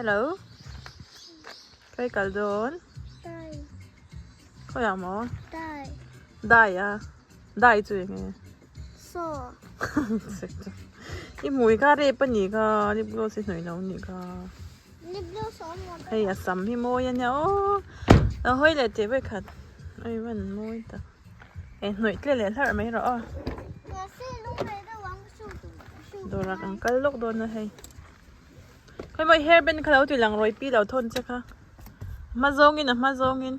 Hello. Kai kal dawn. Dai. Khawiah maw? Dai. Dai a. Dai chu eng nge? Saw. I hmui kha rep a nih kha lip gloss i hnawih lo nih kha. Lip gloss a awm lo. Hei a sam hi mawi a nia aw. Lo hawi leh teh vawikhat. Oi van mawi tak. E hnawih tle leh hlarh mai rawh aw. Dawrah kan kal lawk dawn a hei. Khawi maw i hair band kha lo ti lang rawih pi lo thawn che kha. A hma zawngin a hma zawngin.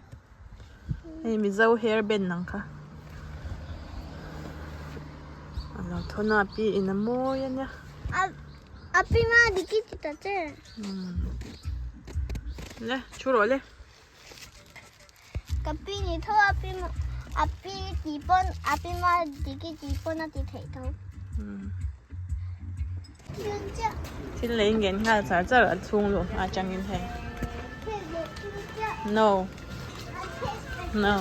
Hei Mizo hair band ang kha. A lo thawn a pi in a mawi a nia. A pi ma diki ti ta che. Le thu rawh le. Ka pi ni tho a pi a pi ti pawn a pi ma diki ti pawn a ti theih tho. Thil lei ngen nghal char char a chhung luh hma atangin hei. No. No.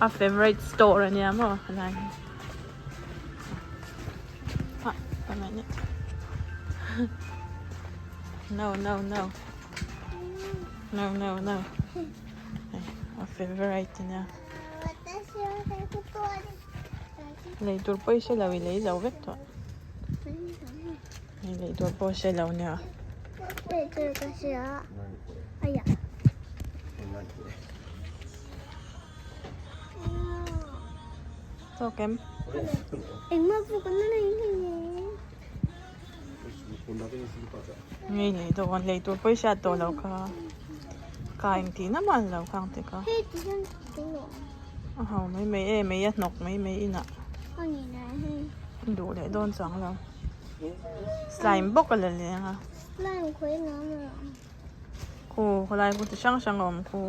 A favorite store a nia maw helai hi. Ah, a minute. No, no, no. No, no, no. A favorite a nia. Lei tur pawh i hre lo i lei zo vek tawh. Hei lei tur pawh hre lo nia. Lei tur ka hria. Aya. Tawk em? Engmah pawh kan la nei ngei e. Ngei lei dawn lei tur pawh i hriat tawh lo kha. Ka engtih na mah lo khang te kha. Hei ti hian ti lo. A ho mai mai e mei a hnawk mai mai inah. A ni na hei. Duh leh dawn chuang lo. Slime bawk a la leng a. Slime khawi nga maw. Khu khawlai khu chi hrang hrang a awm khu.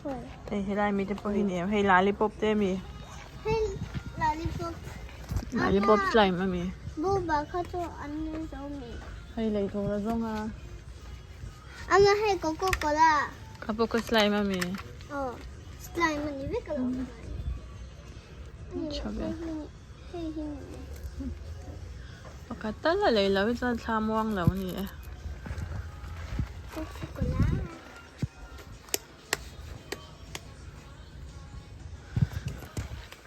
Khawi. Hei helai mite pawh hi ni em hei lollipop te ami. Hei lollipop. Lollipop slime ami. Boba kha chu an ni zo mi. Hei lei tur a zawng a. Ama hei coco cola. Kha pawh kha slime ami. Aw slime ani vek alawm. Tha ve. Hei hi ni. Pakhat tal a lei lo hi chuan thla muang lo ani e. Coco cola.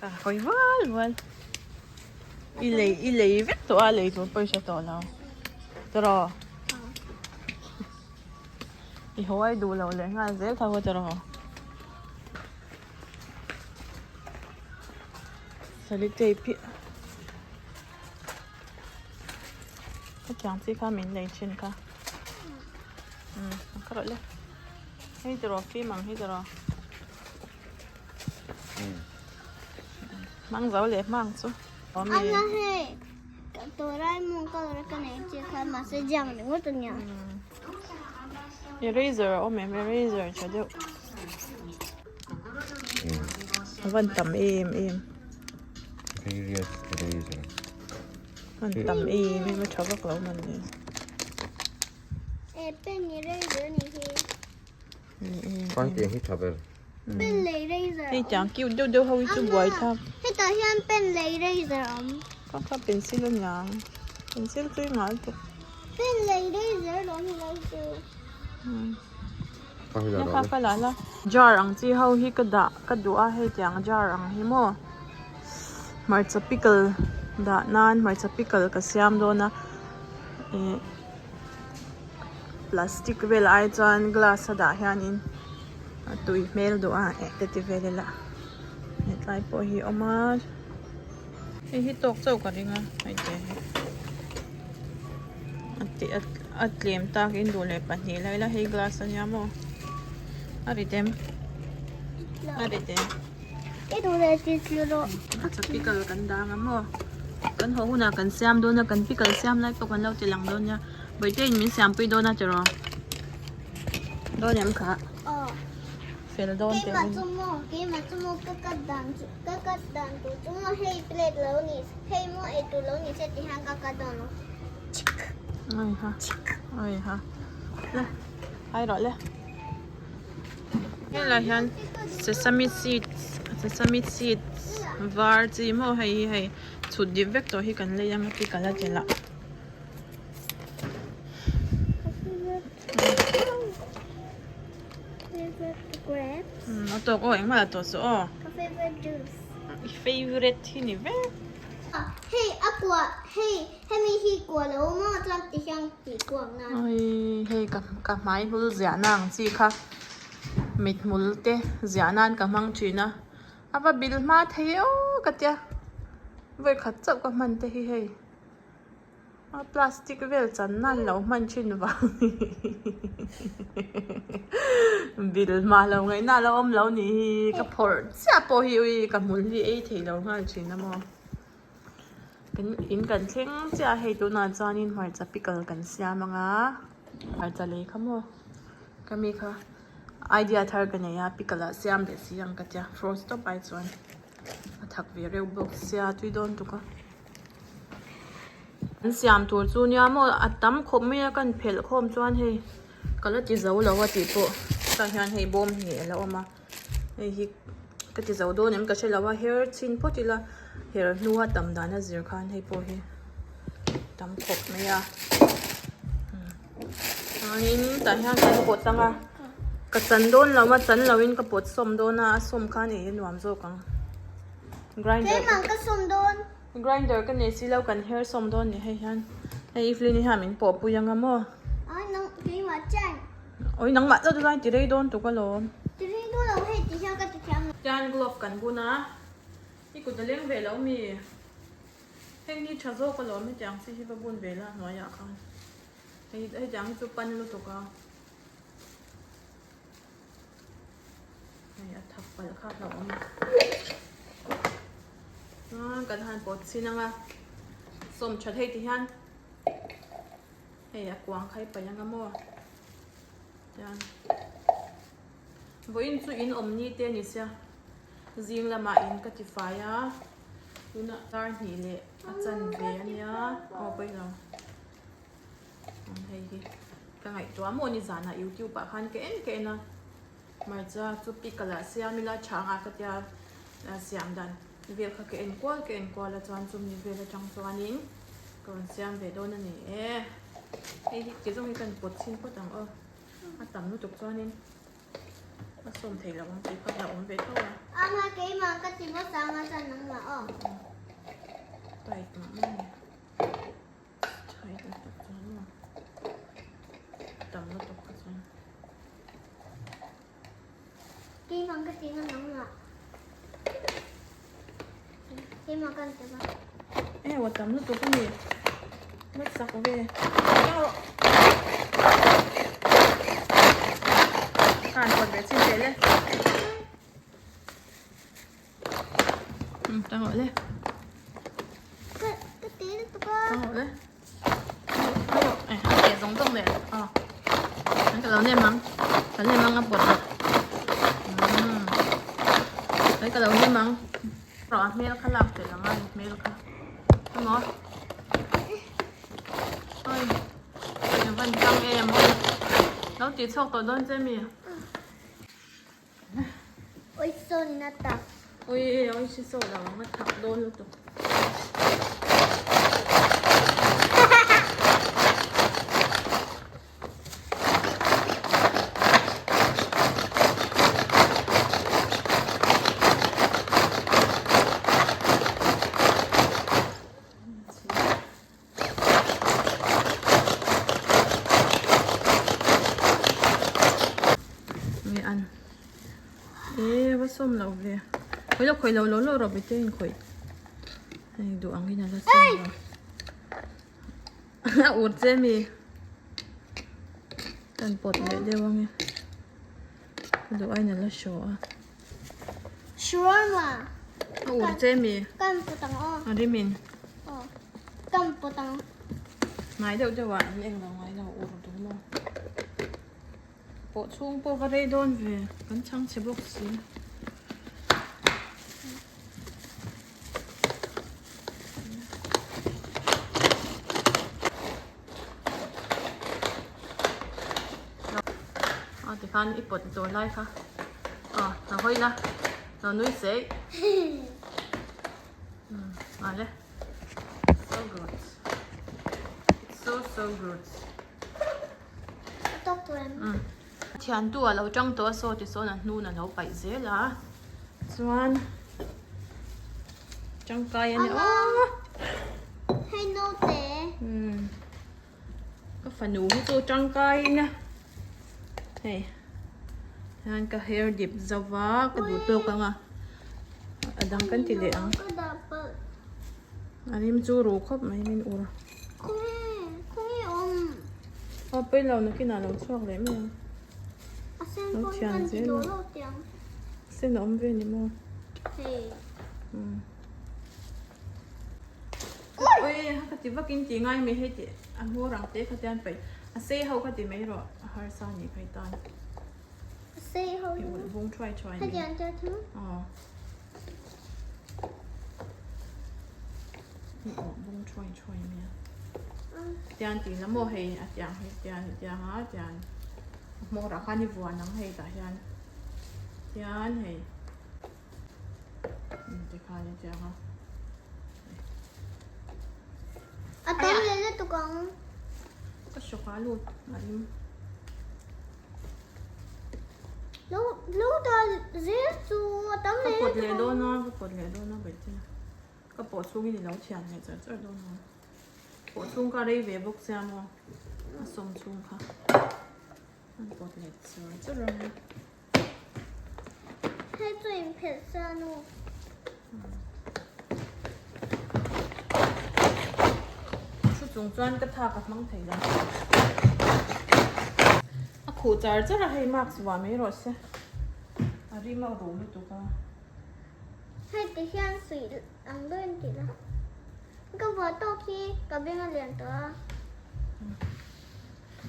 Ka hawi hual hual. I lei i lei vek tawh a lei tur pawh i hre tawh lo. Tiraw? I haw ai duh loh leh nghal zel tho a tiraw? Sellotape hi hetiang chi kha min lei thin kha. Umm a kha rawh le. Hei tiraw fim ang hi tiraw? Hmang zo leh hmang chu. Awm e. Ama hei Doraemon ka lo ka nei chi kha mahse jang ringawt a nia. Eraser a awm em eraser tha deuh. A van tam em em. Various eraser. Van tam em em a tha vak lo man le. E pen eraser ni hi. Khan tiang hi tha ber. Pen lei razor. Hei tiang cute deuh deuh ho hi chu buai thlak. Hetah hian pen lei razor awm. Kha kha pencil a niang. Pencil chu i ngal tuk. Pen lei razor awm hi lo chu. Kha kha la la. Jar ang chi ho hi ka dah ka duh a hei tiang jar ang hi maw. Hmarcha pickle dah nan hmarcha pickle ka siam dawn a. Ih. Plastic vel ai chuan glass a dah hianin a tui hmel duh a eh te ti vel ila hetlai pawh hi a awm a hei hi tawk chauh ka ring a hei te hi a ti a tlem takin duh leh pahnih lai la hei glass a nia maw a ri tem a ri tem. Pickle kan dang a maw kan haw hunah kan siam dawn a kan pickle siam lai pawh kan lo ti lang dawn nia Bawihte in min siampui dawn a tiraw dawn em kha fel dawn teh in ai ha ai ha le hai rawh le. Helai hian sesame seeds sesame seeds var chi maw hei hi hei chhut dip vek tawh hi kan lei ang a pickle a telh ah. tawk aw engmah la tawh suh aw. Ka favorite juice. I favorite hi ni vek. Hei a kua hei hemi hi kua lo maw chuan ti hian tih kuak nan. Oi hei ka ka hmai hmul ziah na ang chi kha mithmul te ziah nan ka hmang thin a a va bil hma thei aw ka tia vawikhat chauh ka hman te hi hei. A plastic vel chan nan lo hman thin vang bil hma lo ngaihna a lo awm lo nih hi ka phawrh chiah pawh hi ui ka hmul hi ei thei lo nghal thin a maw kan in kan thleng chiah a hei tunah chuanin hmarcha pickle kan siam ang a hmarcha lei kha maw ka mi kha idea thar ka nei a pickle ah siam leh si ang ka tia frost tawp ai chuan a thak ve reuh bawk sia tui dawn tuk a. An siam tur chu nia maw a tam khawp mai a kan phelh khawm chuan hei ka la ti zo lo a tih pawh tah hian hei bawm hnih a la awm a hei hi ka ti zo dawn em ka hre lo a her chhin phawt ila her hnua tam dan a zir khan hei pawh hi tam khawp mai a chuanin tah hian kan pawt ang a ka chan dawn lo a chan lo in ka pawt sawm dawn a a sawm khan ei a nuam zawk ang grinder Keimah ka sawm dawn. Grinder ka nei si lo kan her sawm dawn ni hei hian hei Evelyn hi hian min pawh pui anga maw. Ai nang keimah chian. Oi nangmah chauh chu chuan ti rei dawn tuk alawm. Ti rei dawn lo hei ti hian ka ti thiam lo. Tian glove kan bun a i kut a leng ve lo mi heng hi tha zawk alawm hetiang chi hi va bun ve la hnuaiah khan hei hetiang hi chu pan lutuk a. Hei a thak palh kha a awm a chuan kan han pawt chhin ang a sawm tha thei ti hian hei a kuang kha i paih ang a maw tian vawiin chu in awm ni te a ni sia zing lamah in ka ti fai a tunah tar hnih leh a chanve a nia aw pawi lo. Hei hi ka ngaihtuah maw ni zanah youtube ah khan ka en ka en a hmarcha chu pickle ah siam ila chhang ah ka tia siam dan vel kha ka en kual ka en kual a chuan chumi vel atang chuanin ka rawn siam ve dawn a ni e hei hi ti zawng hi ka pawt chhin phawt ang aw a tam lutuk chuanin a sawm thei lo ang tih kha a awm ve tho a. Ama keimah ka ti hmasa anga chuan nangmah aw. Tight mah mah a ni. Chhai ta tak chuan maw tam lutuk kha chuan. Keimah ka ti na nangmah. Keimah kan ti ba. Eh, wa tam lutuk a ni. Ma chak ve. Khan pawt ve chin teh le. Tang rawh le. Ka ka ti lutuk a. Tang rawh le. Eh, a ke zawng zawng leh. Aw. An ka lo nem ang. Ka nem ang a pawt rawh. Ai ka lo nem ang. Rawh a hmel kha lak tel ang a hmel kha. Emaw. Oi. Ka van tang em oi. Lo ti chhuak tawh dawn che mi. Ui ui si saw lo ang a thak dawn lutuk. Nge an e va sawm lo ve khawih lo khawih lo lo lo rawh bete in khawih hei duh ang in a la sawm lo a ur che mi kan pawt leh deuh ange ka duh aiin a la hraw a Shawarma a ur che mi kan pawt ang aw a rimin aw kan pawt ang Ngai deuh deuh ah an eng lo ngai lo ur duh maw. Pawh chhung pawh va rei dawn ve kan chhang chhe bawk si. A tikhan i pawt tur lai kha aw lo hawi la lo nui sei. Ngale. So good. It's so so good. thiantu a lo tang tawh a saw tisawn a hnun a lo paih zel a chuan tangkai a ni aw Hei naute. Umm ka fanu hi chu tangkai in a hei hian ka hair dip zo va ka duh tawk ang a a dang kan ti leh ang a rim chu ru khawp mai min ur. Aw pawi lo nakinah lo chhuak leh mai ang. Lo thian zel a. Sen a awm ve ni maw? Ui ka ti vakin ti ngai mai hei tih a hmur ang te kha tian paih a sei ho kha ti mai rawh a harsa ni phei tan. A sei ho I ulh bung thuai thuai mai. Aw. I ulh bung thuai thuai mai a. Tian tih la maw hei a tiang hei tian tiang a tian a hmawrah khan i vuan ang hei tah hian tian hei tikhan i tiang a. A tam leh lutuk ang. Ka hrawk a lut a rim. Lo lo dah zel chu a tam leh. Ka pawt leh dawn a, ka pawt leh dawn a baihte. Ka pawh chhungin i lo thian leh char char dawn a. Pawh chhung kha rei ve bawk sia maw? A sawm chhung kha. An pawt leh char char ang. Hei chu in phelh sa nu. Thu chung chuan ka thak a hmang thei lo. A khuh char char a hei mask vuah mai rawh se. A rim a rum lutuk a. Hei ti hian suih ang deuh in tih la. Ka vuah tawk hi ka beng a lian tawh a.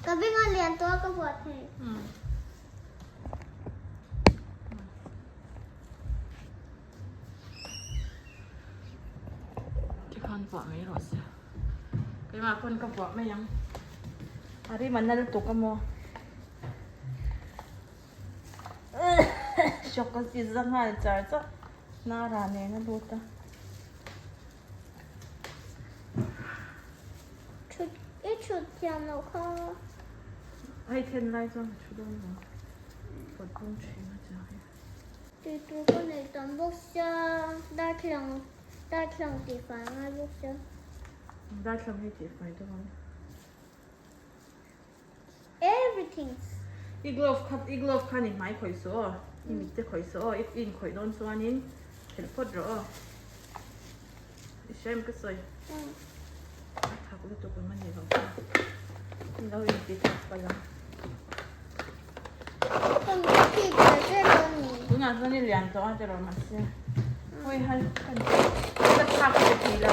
Ka beng a lian tawh a ka vuah thei. Tikhan vuah mai rawh se. Keimah pawn ka vuah mai ang. A rim a nal tuk a maw. Shock a ti za nghal char char. Nara nen a lut a. Thut i thut thiam loh kha. Hei then lai chuan ka thu dawn lo. Pawt bung thin a chiang hi. Tui tur ka nei tam bawk sia darthlalang darthlalang tih fai a ngai bawk sia. Darthlalang hi tih fai dawn. Everything. I glove kha i glove khan i hmai khawih suh aw i mit te khawih suh aw i inkhawih dawn chuanin phelh phawt rawh aw i hria em ka sawi a thak lutuk ang a ni lo kha i lo inti thak palh ang tunah chuan i lian tawh a tiraw mahse hawi hai kan ka thak ve thei lo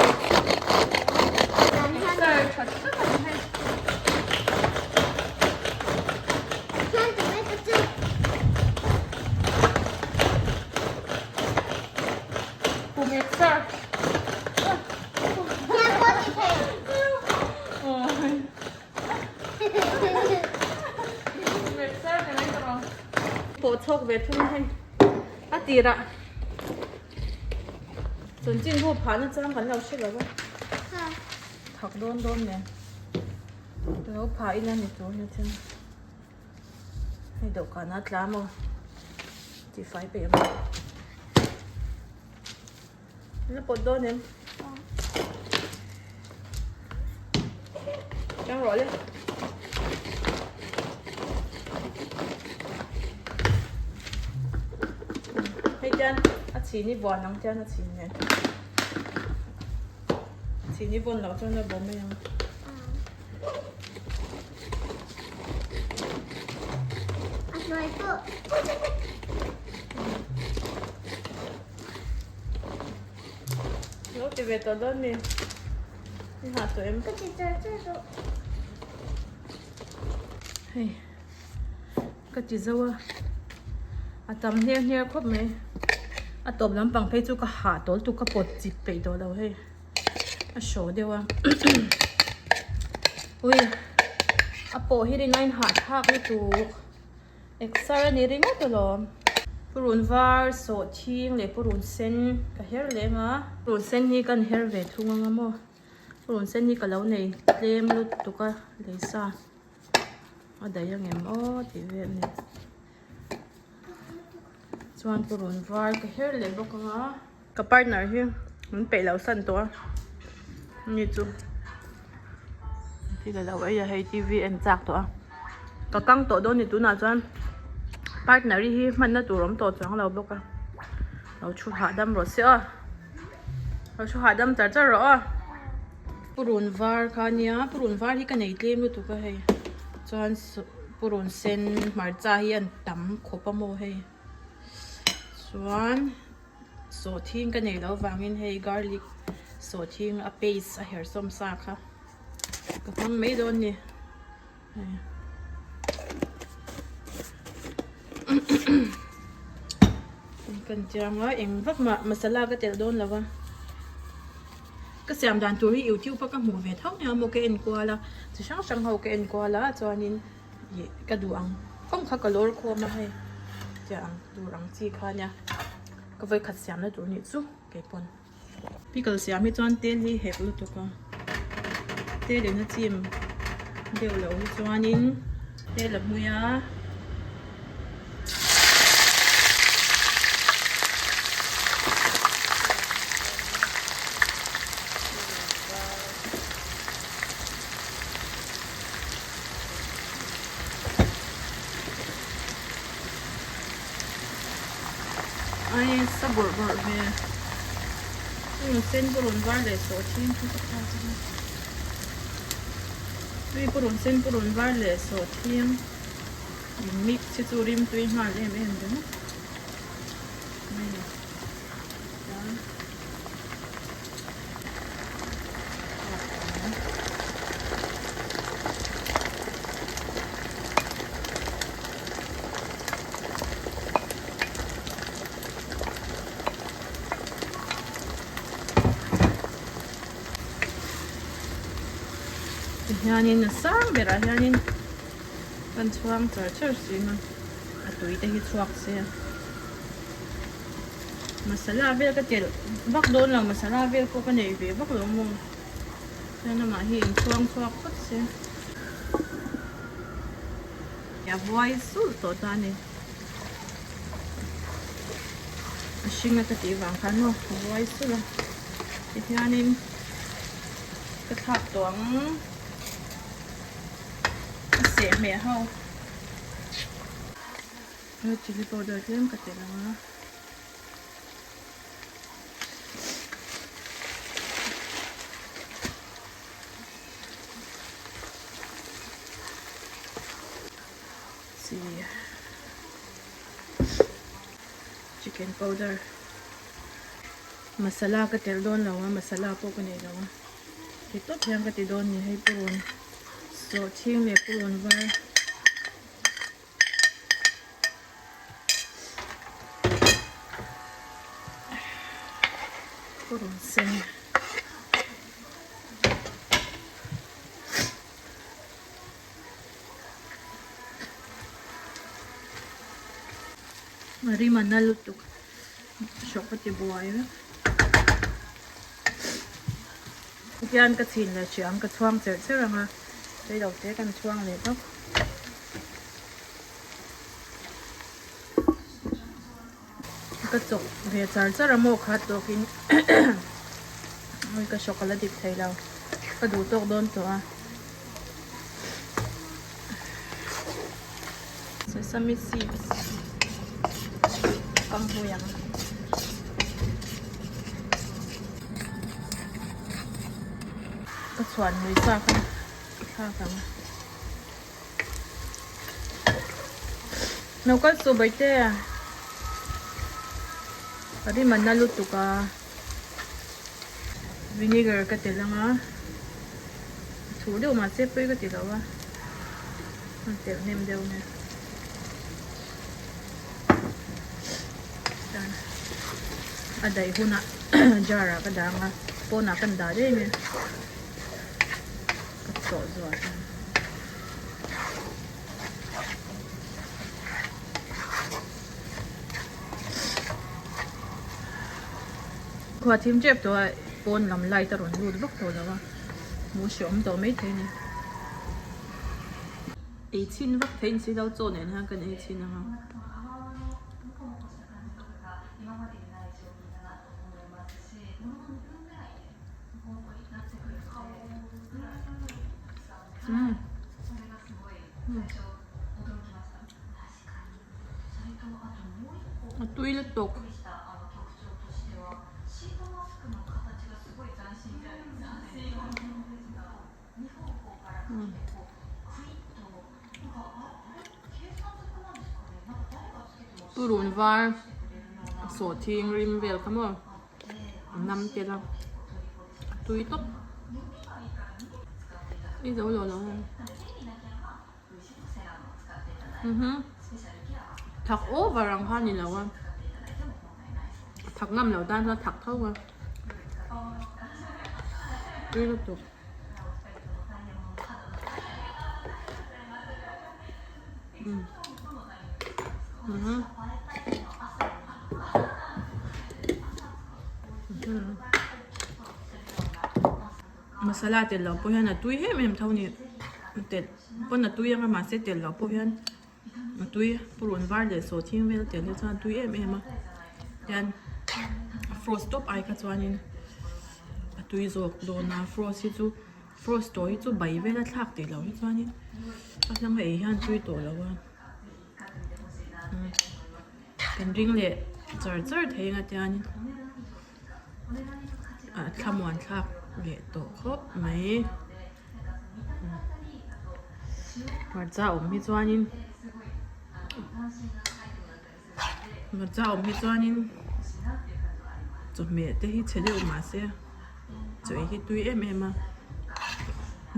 exer tha tak a ni hei. Kum exer. Pawh chhawk ve thung hei a tirah chanchin bu phahna chang kan lo hre lo va thak dawn dawn nen lo phah ila ni tur nia chuan hei dawhkanah a tla maw tifai peih ang La pawt dawn em? Chang rawh le. Hei tian a chhin i vuan ang tian a chhin nen. Chhin i vawn loh chuan a bawm mai ang. A hnuai pawh. Lo ti ve tawh dawn mi? I hah tawh em? Ka ti char char tawh. Hei ka ti zo a a tam hner hner khawp mai a tawp lampang phei chu ka hah tawl tuk ka pawt chip peih tawh lo hei a hraw deuh a ui a pawh hi rin aiin hahthlak lutuk. Exer a ni ringawt alawm. Purun var, sawhthing leh purun sen ka her leh ang a. Purun sen hi kan her ve thung ang a maw. Purun sen hi ka lo nei tlem lutuk a lei sa. A daih ang em aw tih vel a ni. Chuan purun var ka her leh bawk ang a. Ka partner hi min peih loh san tawh a ni chu thil alo ei a hei T V en chak tawh a ka kang tawh dawn a ni tunah chuan partner hi hmanna tur awm tawh chuang lo bawk a lo thu hahdam rawh se aw lo thu hahdam char char rawh aw purun var kha ania purun var hi ka nei tlem lutuk a hei chuan purun sen hmarcha hi an tam khawp a maw hei chuan. Sawhthing ka nei loh vangin hei garlic sawhthing a paste a her sawm sa kha ka hmang mai dawn ni kan chiang a eng vak mah masala ka telh dawn lo va ka siam dan tur hi youtube a ka hmuh ve tho nia maw ka en kual a chi hrang hrang ho ka en kual a chuanin Ih ka duh ang kawng kha ka lawr khawm a hei tia ang tur ang chi kha nia ka vawikhat siamna tur nih chu keipawn. Pickle siam hi chuan tel hi hek lutuk a tel in a chim deuh loh hi chuanin tel a hmui a. Ai sa bawrh bawrh ve purun sen purun var leh sawh thing chu ka thlak a tui purun sen purun var leh sawh thing in mix hi chu rim tui nghal em em ringawt mai a ni. Tihianin a sang berah hianin kan chhuang char char si a a tui te hi chhuak se a. Masala vel ka telh vak dawn lo masala vel pawh ka nei ve vak lo maw chuan amah hi inchhuang chhuak phawt se a vuai sulh tawh ta a ni a hring a ka tih vang khan maw a vuai sulh a tihianin ka thlak tawh ang a seh hmeh ho. Chilli powder tlem ka telh ang a. Chi chicken powder masala ka telh dawn lo a masala pawh ka nei lo a ti tawp hian ka ti dawn ni hei purun sawhchhing leh purun var. Purun sen rim a na lutuk hrawk a ti buai vek tihian ka chhin leh hriam ka chhuang cherh cherh ang a reilote kan chhuang leh bawk. Ka chawk ve char char a maw kha tawkin ka hrawk a la dik thei lo ka duh tawk dawn tawh a sesame seeds ka hmui ang. Ka chhuan mui chak a ka thlak ang. Lo kal suh baite ka rim a na lutuk a vinegar ka telh ang a chhuh deuh mahse pawi ka ti lo a a telh hnem deuh nia chuan a daih hunah jar ah ka dah ang a pawnah kan dah daih ania. Ka chawh zual ang. Khua thim tep tawh a pawn lam light a rawn lut vak tawh lo a hmuh hreawm tawh maithei a ni. Ei chhin vak thei in si lo chaw nen hian kan ei chhin ang a. Umm. A tui lutuk. Purun var sawhthing rim vel kha maw a nam tel a a tui tawp i zo lo lo Thak over ang kha a ni lo a, thak ngam lo tan chuan thak tho a, tui lutuk. Masala tel loh pawh hian a tui em em tho a ni telh pawn a tui ang a mahse tel loh pawh hian a tui purun var leh sawhthing vel tel hi chuan a tui em em a hian frost tawp ai kha chuanin a tui zawk dawn a frost hi chu frost tawh hi chu bai vel a thlak tih loh hi chuanin a hlang a ei hian tui tawh lo a kan ring leh char char thei ang a tianin. A thlamuan thlak leh tawh khawp mai hmarcha awm hi chuanin hmarcha awm hi chuanin chawhmeh te hi chhe deuh mahse chaw ei hi tui em em a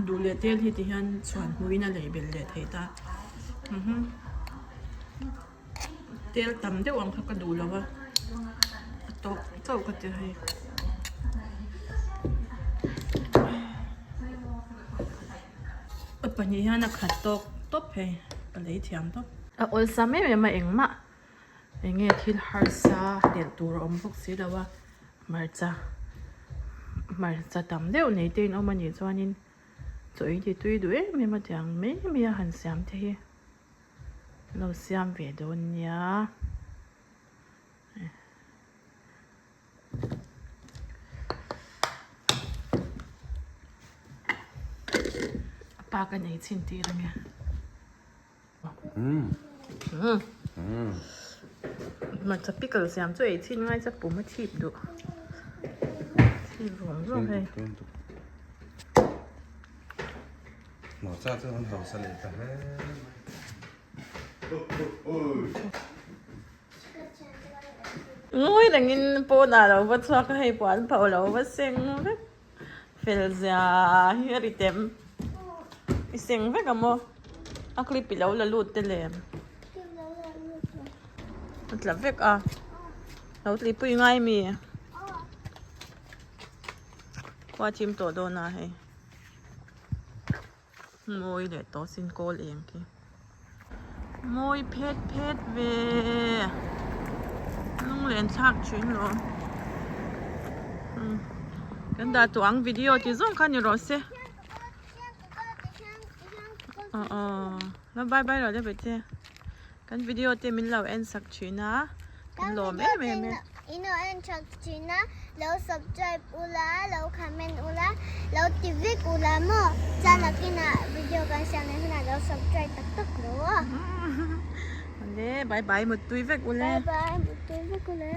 duh leh tel hi ti hian chhuan hmuhin a lei belh leh thei ta Tel tam deuh ang kha ka duh lo a, a tawk chauh ka ti hei. A pahnih hian a khat tawk tawp hei, ka lei thiam tawp. A awlsam em em a engmah eng nge thil harsa telh tur a awm bawk si lo a, hmarcha hmarcha tam deuh nei te in awm a nih chuanin chaw ei ti tui duh em em a tiang mai mai a han siam te hi. Lo siam ve dawn nia. A pa ka nei chhin tir ange. Hmarcha pickle siam chu ei chhin ngai che pum a thip duh. Thip vawng vawng hei. Hmarcha chu an hausa leh ta hle mai. Ngawi rengin pawnah lo va chhuak a hei puan pho lo va seng vek fel zia hi a ri tem i seng vek ang maw a clip i lo la lut te lem a tla vek a lo tlipui ngai mi khua thim tawh dawn a hei. Mawi leh tawh sin kawl eng khi. Mawi phet phet ve. Lunglen thlak thin lo. Kan dah tawh ang video ti zawng kha ni rawh se. Aw aw. Lo bye bye rawh le bete. Kan video te min lo en sak thin a, kan lawm em em e. In lo en sak thin a, lo subscribe ula, lo comment ula, lo ti vek ula maw? Chuan nakinah video kan siam leh hunah lo subscribe tak tak lo a. Awle, bye bye muttui vek ule. Bye bye muttui vek ule.